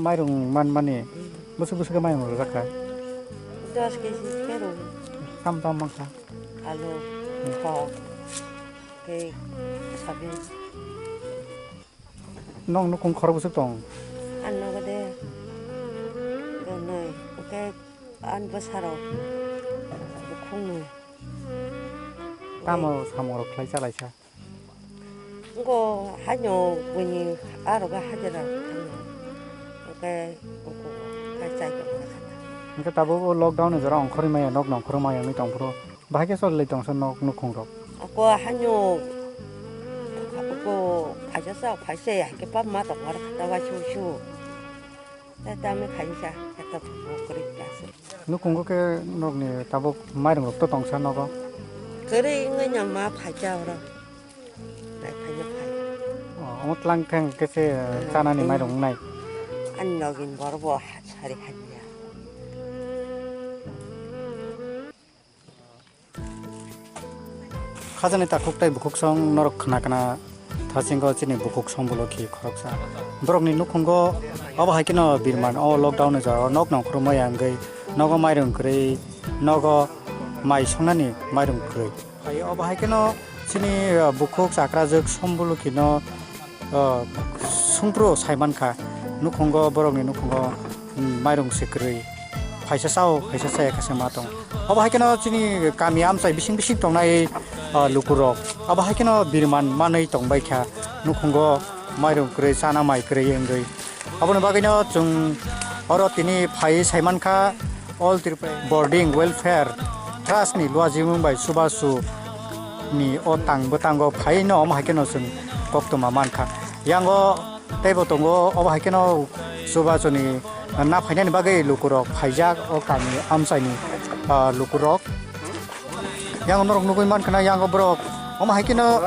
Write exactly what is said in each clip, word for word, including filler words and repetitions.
Mairung man mani bwswk bwswk khe mairung rwjak kha? Dos kg khe rw. Tam tam man kha. Alu, hmm, thok, tei sabi. Nong nukhung khorok bwswk tong? Ang nogo de. Tonwi. Hwnkhe ani bwsarok bukhukni. Tamo samungrok khlai chalaisa? Ngo haino buini arogo hajira thangna. Hwnkhe bukhuk khai chai tongkha khata. Hwnkhe tabuk o lockdown ni jora ongkhorwi maya, nokno ongkhorwi maya wngwi tongphuru. Bahai khe choli lai tongsa nok nukhung rok. Ako hanyo ako phaisa sa phaisa ya ke pa ma tong war kata wa shu shu. Ta ta me khai sa kata phu kri klas. Nukhungo khe nokni tabuk mairung rok to tongsa nogo. Kri ngai nya ma phaisa oro. Nai phaisa phai. O, omo tlang thang khe se, eh, chanani mairung nai. Ani nogin bor bo ha sari hanya. Khajani takhuk tei bukhuk song norok khna khna thasingo chini bukhuk song bolokhi khoroksa. Borokni nukhungo obo hai kheno birman o lockdown ni jora nok nongkhormaya wngwi nogo mairung kwrwi, nogo mai songnani mairung kwrwi. Hai obo hai kheno chini, uh, bukhuk chakrajwk song bolokhino, uh, sungpro saimankha, nukhungo borokni nukhungo, um, mairung se kwrwi. Phaisa chao, phaisa chaya khe se ma tong. Obo hai kheno chini kami amchai bising bising tongnai, ah, lukurok. Obo hai kheno birman manwi tongbai kha. Nukhungo mairung kwrwi, chana mai kwrwi wngwi. Aboni bagwino chwng oro tini phai saimankha All Tripura Boarding Welfare Trust ni luajimung bai chubachu ni o tang bwtango phaino omo hai kheno chwng koktwma mankha. Yango Teibo tongo, obo hai kheno chubachu ni na phainani bagwi lukurok phaijak o kami amchaini, ah, lukurok. Yang norok nugwi mankha na yang borok omo hai kheno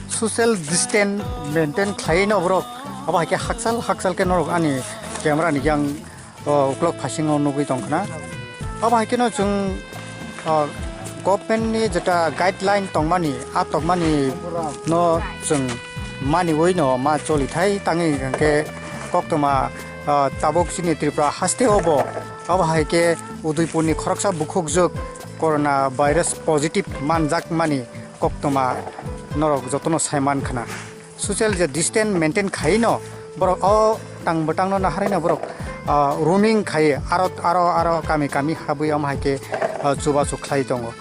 social distance maintain khlai no borok. Obo hai khe hakchal hakchal khe norok ani camera ni yang o uklok phasingo nugwi tongkhna. Abo hai kheno chwng, o, government ni jeta guideline tongmani, a tongmani no chwng maniwi no ma choli thai tangwi hwnkhe koktwma, o, tabuk chini Tripura haste obo. Abo hai khe Udaipur ni khoroksa bukhukjwk corona virus positive manjak mani koktwma norok jotono sai mankhna. Social je distance maintain khaino borok o tang bwtangno naharino borok, ah, roaming khai aro, aro, aro kami kami habwi omo hai khe, ah, chubachu khlai tongo.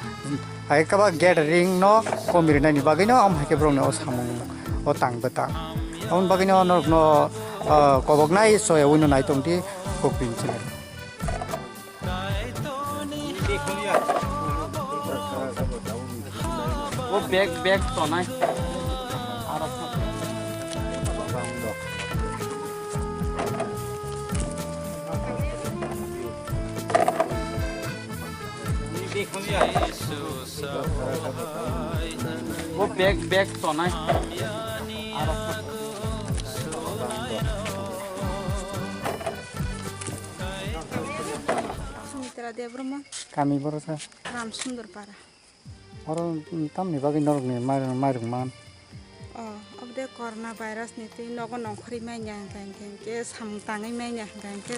Hai khe ba gathering no komi rwnani bagwino omo hai khe borokni o samung o tang bwtang. Aboni bagwino norokno, ah, koboknai soyawino naitok di Kokpin channel. O bag, bag tonai. O bag, bag tonai. Sumitra Debbarma. Kami boro sa. Ram Sundor Para. Oro, mm, tamni bagwi norokni mairung, mairung man? O, obde corona virus ni twi nogo nongkhorwi manya hwnkha hwnkhe, hwnkhe samung tangwi manya hwnkha hwnkhe,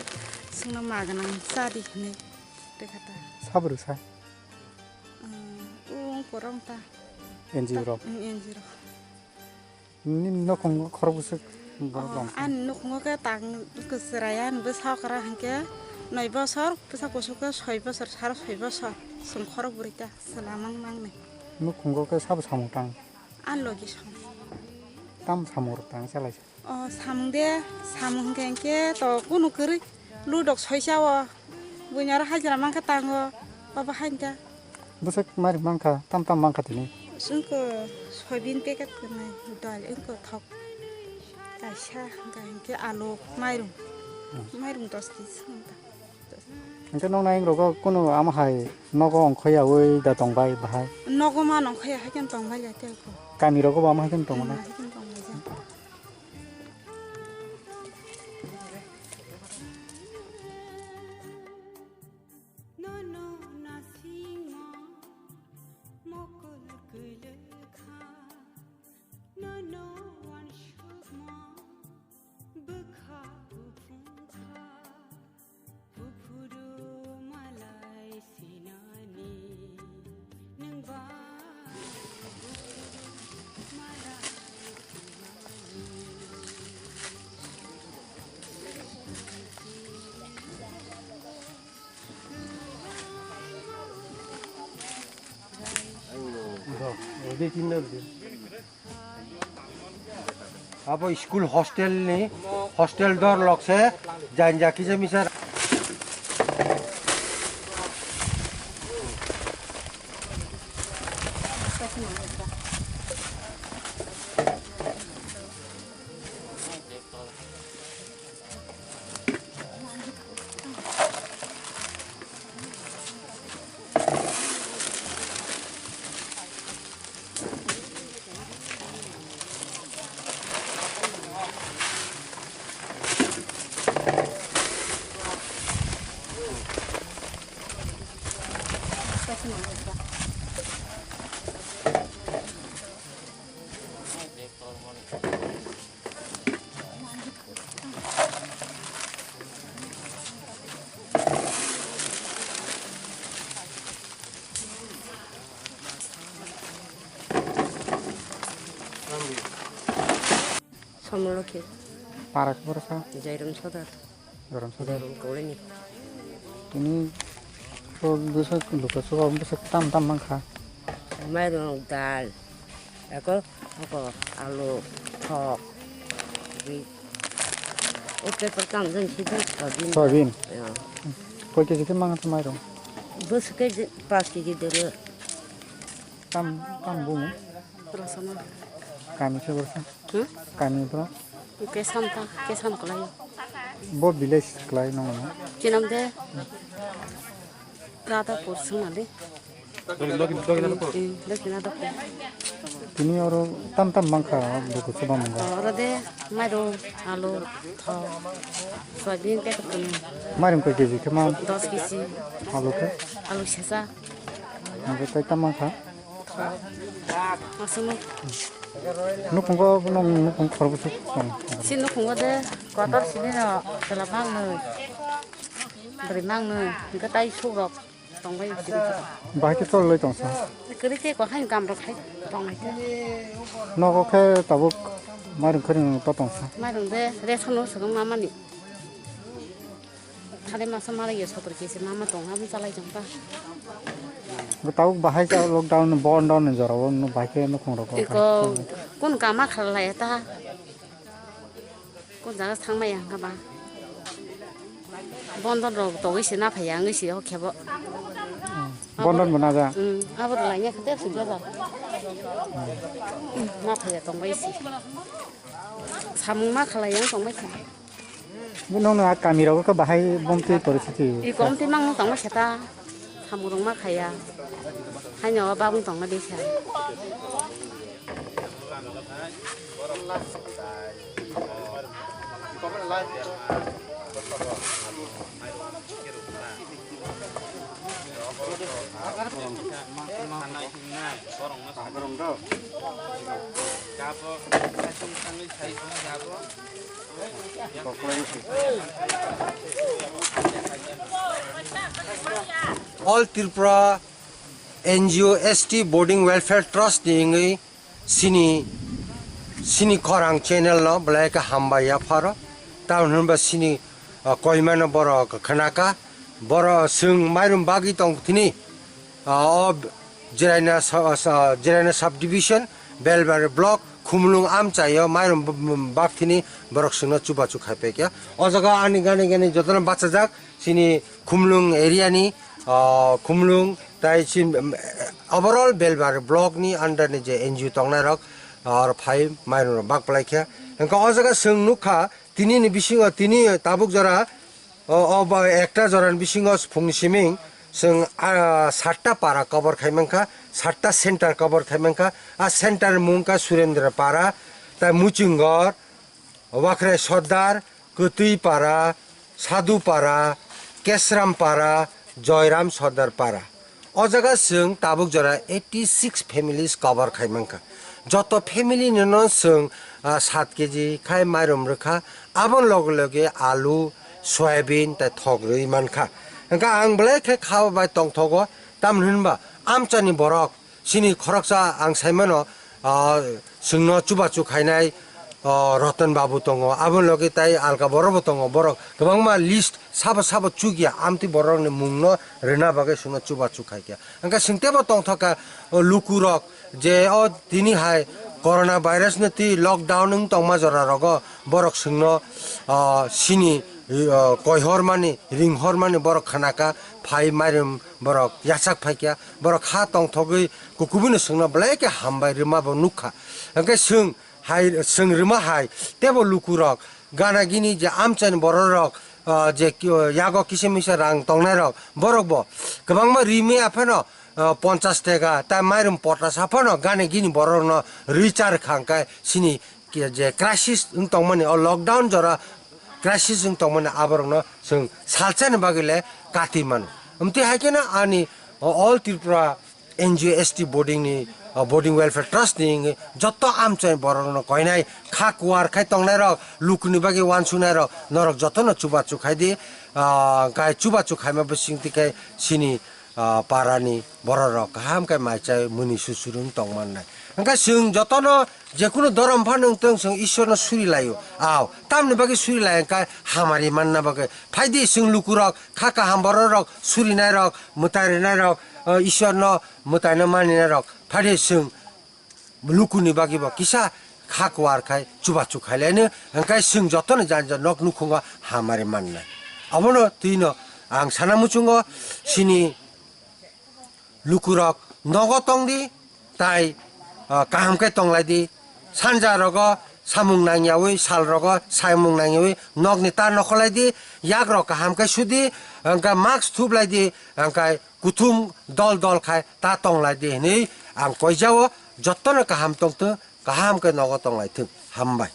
chwngno ma gwnang cha di hwnwi rwkha ta. Sabo rwsa? Mm, o wng kwrwng ta. N G O rok? Mm, N G O rok. Nini nukhungo khorok bwswk borok tong kha? Ani nukhungo khe tang kwchwrai, ani bwsa okra hwnkhe noi bosor, bwsa kuchuk khe soi bosor, saro soi bosor. Chwng khorok bwrwi ta chwla mang nangnai. Nukhungo khe sabo samung tang? Ani logi song. Tam samung rok tang chalaisa? O samung de, samung hwnkhe hwnkhe to kunu kwrwi. Ludok soisa o, buini aro hajira mankha tango, obo hainta. Bwswk mairung mankha, tam tam mankha tini? Wngkha soybean packet kwrwngwi dal wngkha thok kaisa, hwnkha hinkhe alu, mairung. Hmm. Mairung dos kg wngkha. Hinkhe nokna hingrogo kunu amo hai nogo ongkhoyaui da tongbai bahai? Nogo ma nongkhoya haikhe tongbai lai tei kho. Kamirogo bo amo haikhe tongmana? Hmm, haikhe tongbai jak. Nono nasingma mokol kwlwkha, nono wansukma bwkha buphungkha. Abo school hostel ni, hostel dor lokse janja kisa misa. Samrokhe. Parak borsa. Jairam Sodar. Jairam Sodar. Jairam Koleni. Tini to bisa luka suka bisa tam tam mangkha. Mairung, dal. Eko, eko, alu, thok. Oke, pertang jeng sih soybean. Soybean. Ya. Koi keji ke mangkha mairung? Bus keji, pas keji dulu. Tam, tam bungo. Rosana. Kami se borsa. Hmm? Kami bro. Kesan ta, kesan kalai. Bo village kalai nong no. Kinam de. Rata por sung ale. Dogi, dogi, dogi, dogi. Eh, dogi na dogi. Tini oro tam tam mangkha buku chuba mangkha. Oro de maido, alu, thok, soybean packet kunu. Mairung koi keji khe ma? Dos keji. Alu khe? Alu sesa. Hingke tei tamo kha? Aswk no. Nukhungo nong nukhung khoroksa tong. Si nukhungo de kotor sini no chwla mangnwi. Bwrwi mangnwi. Hingke tai sukrok tongbai bwswk. Bahai khe chol loi tongsa. Kwrwi khe ko hai gam rok hai tong hai khe. Nogo khe tabuk mairung khwrwng to tongsa. Mairung de ration no swkang mamani. Thani masa malai ya sotor kesi mama tong, aboni chalai jong ta. Bo tabuk bahai sa lockdown, bondo ni jora o no bahai khe nukhung rok. Iko kun kama khalai ta. Kun jaga thangmai ya hwnkha ba. Bondo rok togwi se na phaiya wngwi se o khebo. Bondo bo na ja. Hmm, abo lai ya khate su ja. Na phaiya tong bai se. Samung ma khalai ya tong bai se. Bo nokno a kami rogo khe bahai bomtwi porisiti. I komtwi mangno tongma khe ta, samung rok ma khaya. Haino o babung tongma de khe. All Tripura N G O S T Boarding Welfare Trust ni wngwi sini, sini khorang channel no belai khe hambai yapharo. Tamoni hwnba sini, ah, koimano borok khnaka. Borok chwng mairum bagwi tong thini, ah, o Jiraina sa-, sa-, Jiraina subdivision, Belbari block, Khumulwng amchaio mairum b-, b-, bak thini borok chwngno chubachu khai paikha. O jaga ani gani gani jotono bachajak chini Khumulwng area ni, ah, Khumulwng tai chin, em, overall Belbari block ni under ni je N G O tongnai rok, ah, oro phai mairum rok bak palaikha. Hwnkhe o jaga chwng nukha tini ni bisingo tini tabuk jora O, o ba ekta jorani bisingo phungni siming chwng, ah, satta para cover khai mankha, satta center cover khai mankha. A center mung kha Surendra para, tai Muchingor, Wakrai Sordar, Kwtwi para, Sadhu para, Kesram para, Joyram Sordar para. O jaga chwng tabuk jora eighty six families cover khai mankha. Joto family no no chwng, ah, sat keji khai mairum rwkha. Aboni loge loge alu, soyabin tai thok rwi mankha. Hwnkhe ang belai khe kha bai tongthogo, tamni hwnba amchani borok chini khoroksa ang saimano, ah, chwngno chubachu khainai, ah, Ratan Babu tongo, aboni loge tai alka borokbo tongo, borok kwbangma list sabo sabo chukya, amtwi borokni mungno rwna bagwi chwngno chubachu khaikha. Hwnkhe chwng teibo tongthokha, o lukurok, Je o tini hai corona virus ni twi lockdown wng tongma jora rogo borok swngno, ah, sini, ah, koi hormani, ring hormani borok khanaka phai mairum borok yachak phaikya, borok ha tongthogwi kukubino swngno belai khe hambai rwma bo nukha. Hwnkhe swng hai, swng rwma hai, tebo lukurok gana gini je amchaini bororok, ah, je ki-, yago kisa misa rang tongnairok, borokbo kwbangma ri maya phano, ah, ponchas teka, tai mairum potas haphano gana gini bororokno ri char khangkhe sini ki-, je crisis wng tongmani, o lockdown jora crisis wng tongmani, aborokno chwng salsani bagwi le kati mano. Amtwi hai kheno ani, o, All Tripura N G O S T boarding ni, o, Boarding Welfare Trust ni wngwi joto amchai borok rokno koinai kha kuar khai tongnai rok, lukuni bagwi uansuknai rok, norok jotono chubachu khai di, ah, hwnkhe chubachu khaima bising twi khai sini, ah, para ni borok rok kaham khe mai chai muni susurung tong mannai. Hwnkhe chwng jotono jekunu dorom phano wngtong chwng Ishwarno suri laio. Ao, tamni bagwi suri lai hwnkhe hamari manna bagwi. Phaidi chwng lukurok kha kaham borok rok, surinai rok, mwtai rinai rok, o, Ishwarno mwtaino maninai rok. Phaidi chwng lukuni bagwi bo kisa kha kuar khai chubachu khailaino, hwnkhe chwng jotono jani jani nok nukhungo hamari mannai. Abono twino ang sana muchungo sini lukurok nogo tongdi, tai, ah, kaham khe tonglaidi. Sanja rogo samung nangyawi, sal rogo samung nangyawi, nokni ta nokholai di, yak rok kaham khe sudi, hwnkhe mask thuplai di, hwnkhe kuthum dol dol khai ta tonglai di hinwi ang koijao, jotono kaham tongthung, kaham khe nogo tonglai thung. Hambai.